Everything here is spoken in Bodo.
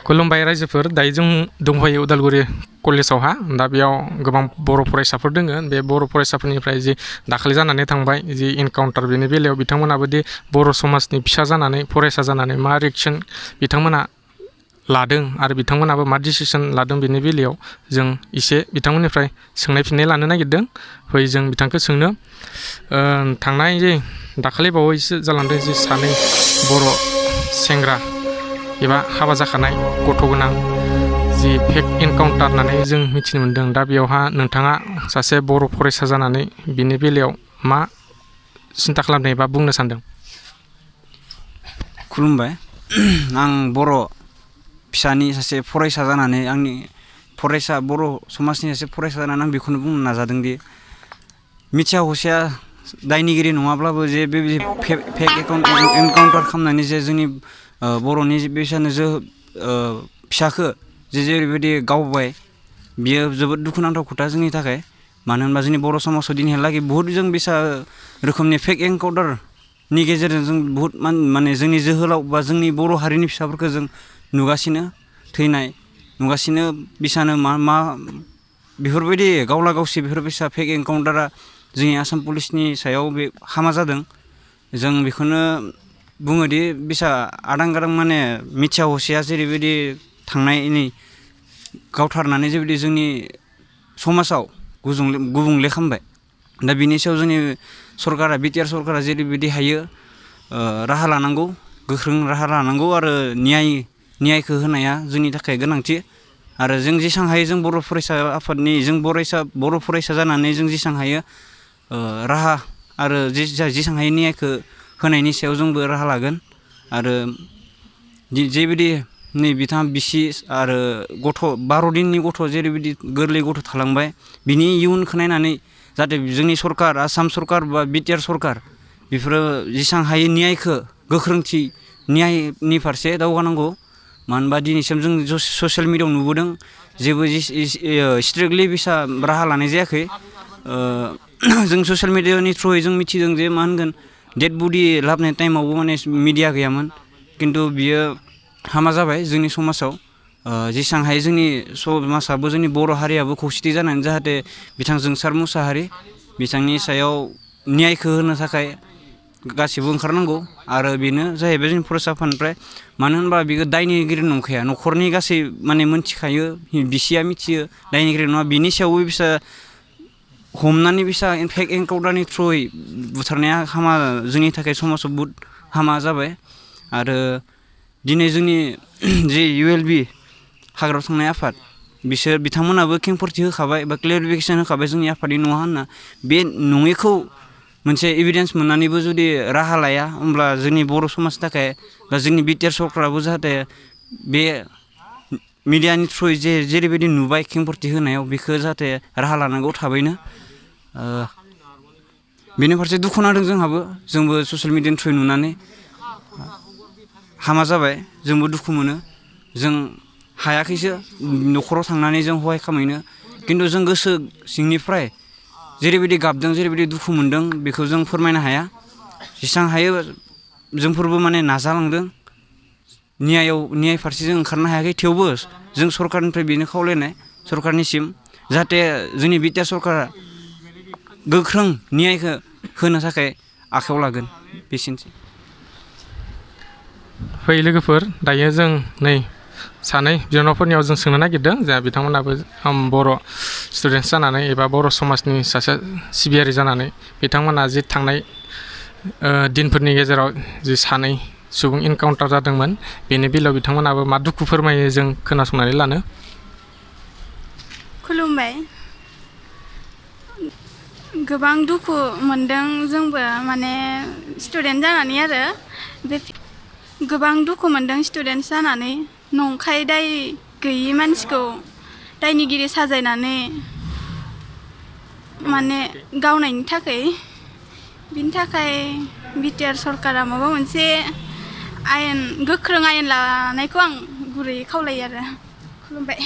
खुलुमबाय रायजोफोर दायो जों दंफायो उदालगुरि कलेजावहा दा बेयाव गोबां बर' फरायसाफोर दोङो बे बर' फरायसाफोरनिफ्राय जि दाखालि जानानै थांबाय जि एनकाउन्टार बेनि बेलायाव बिथांमोनाबो दि बर' समाजनि फिसा जानानै फरायसा जानानै मा रिएक्सन बिथांमोना लादों आरो बिथांमोनाबो मा डिसिसन लादों बेनि बेलायाव जों एसे बिथांमोननिफ्राय सोंनाय फिननाय लानो नागिरदों फै जों बिथांखौ सोंनो थांनाय जे दाखालि बावैसो जालांदों जि सानै बर' सेंग्रा एबा हाबा जाखानाय गथ' गोनां जि फेक एनकाउन्टार होननानै जों मिथिनो मोन्दों दा बेयावहा नोंथाङा सासे बर' फरायसा जानानै बिनि बेलायाव मा सिन्था खालामदों एबा बुंनो सानदों? खुलुमबाय आं बर' फिसानि सासे फरायसा जानानै आंनि फरायसा बर' समाजनि सासे फरायसा जानानै आं बेखौनो बुंनो नाजादों दि मिथिया हसिया दायनिगिरि नङाब्लाबो जे बेबायदि फेक एनकाउन्टार खालामनानै जे जोंनि बर'नि बेबायदिनो फिसाखो जेरैबायदि गावबाय बियो जोबोद दुखुनांथाव खोथा जोंनि थाखाय मानो होनबा जोंनि बर' समाजाव दिनैहालागै बुहुत जों बिसा रोखोमनि फेक एनकाउन्टारनि गेजेरजों जों बुहुत माने जोंनि जोहोलाव बा जोंनि बर' हारिनि फिसाफोरखौ जों नुगासिनो थैनाय नुगासिनो बिसानो मा बेफोरबायदि गावला गावसि बेफोरबायसा फेक एनकाउन्टारा जोंनि आसाम पुलिसनि सायाव बे हामा जादों जों बेखौनो बुङोदि बिसा आदां गादां माने मिथिया हसिया जेरैबायदि थांनायनि गावथारनानै जेबायदि जोंनि समाजाव गुबुंले खालामबाय दा बिनि सायाव जोंनि सरकारा बिटिआर सरकारा जेरैबायदि हायो राहा लानांगौ गोख्रों राहा लानांगौ आरो न्यायखौ होनाया जोंनि थाखाय गोनांथि आरो जों जेसेबां हायो जों बर' फरायसा आफादनि जों बर' फरायसा जानानै जों जेसेबां हायो राहा आरो जेसेबां हायो न्यायखौ होनायनि सायाव जोंबो राहा लागोन आरो जेबायदि नै बिथाङा बिसि आरो गथ' 12 दिननि गथ' जेरैबायदि गोरलै गथ' थालांबाय बिनि इयुनखौ नायनानै जाहाथे जोंनि सरकार आसाम सरकार बा बिटिआर सरकार बेफोरो जेसेबां हायो न्यायखौ गोख्रोंथि न्यायनि फारसे दावगानांगौ मानो होनबा दिनैसिम जों ससियेल मिडियाआव नुबोदों जेबो स्ट्रिक्टलि बिसा राहा लानाय जायाखै जों ससियेल मिडियानि थ्रुयै जों मिथिदों जे मा होनगोन डेड बडि लाबोनाय टाइमावबो माने मिडिया गैयामोन खिन्थु बियो हामा जाबाय जोंनि समाजाव जेसेबां हायो जोंनि समाजाबो जोंनि बर' हारियाबो खौसेथि जानानै जाहाथे बिथां जोंसार मुसाहारि बिथांनि सायाव न्यायखौ होनो थाखाय गासिबो ओंखारनांगौ आरो बेनो जाहैबाय जोंनि फरायसा आफादनिफ्राय मानो होनबा बियो दायनिगिरि नंखाया न'खरनि गासै माने मोनथिखायो बिसिया मिथियो दायनिगिरि नङा बिनि सायावबो बिसा हमनानै बिसा फेक एनकाउन्टारनि थ्रुयै बुथारनाया हामा जोंनि थाखाय समाजाव बुहुत हामा जाबाय आरो दिनै जोंनि जे ULB हाग्रायाव थांनाय आफाद बिथांमोनाबो खेंफोरथि होखाबाय बा क्लेरिफिकेसन होखाबाय जोंनि आफादनि नङा होनना बे नङैखौ मोनसे एभिडेन्स मोननानैबो जुदि राहा लाया होमब्ला जोंनि बर' समाजनि थाखाय बा जोंनि बिटिआर सरकाराबो जाहाथे बे मिडियानि थ्रुयै जेरैबायदि नुबाय खेंफोरथि होनायाव बेखौ जाहाथे राहा लानांगौ थाबैनो बेनि फारसे दुखु नांदों जोंबो ससियेल मिडियानि थ्रुयै नुनानै हामा जाबाय जोंबो दुखु मोनो जों हायाखैसो न'खराव थांनानै जों हहाय खालामहैनो खिन्थु जों गोसो सिंनिफ्राय जेरैबायदि गाबदों जेरैबायदि दुखु मोनदों बेखौ जों फोरमायनो हाया जेसेबां हायो जोंफोरबो माने नाजालांदों न्याय फारसे जों ओंखारनो हायाखै थेवबो जों सरकारनिफ्राय बेनो खावलायनाय सरकारनिसिम जाहाथे जोंनि बिटिआर सरकारा गोख्रों न्यायखौ होनो थाखाय आखायाव लागोन बेसेनोसै फै लोगोफोर दायो जों नै सानै बिनानावफोरनियाव जों सोंनो नागिरदों जा बिथांमोनाबो बर' स्टुडेन्टस जानानै एबा बर' समाजनि सासे सिबियारि जानानै बिथांमोना जि थांनाय दिनफोरनि गेजेराव जि सानै सुबुं एनकाउन्टार जादोंमोन बेनि बेलायाव बिथांमोनाबो मा दुखु फोरमायो जों खोनासंनानै लानो खुलुमबाय गोबां दुखु मोनदों जोंबो माने स्टुडेन्ट जानानै आरो बे गोबां दुखु मोनदों स्टुडेन्ट जानानै नंखाय दाय गैयि मानसिखौ दायनिगिरि साजायनानै माने गावनायनि थाखाय बिनि थाखाय बिटिआर सरकारा माबा मोनसे गोख्रों आयेन लानायखौ आं गुरैयै खावलायो आरो खुलुमबाय।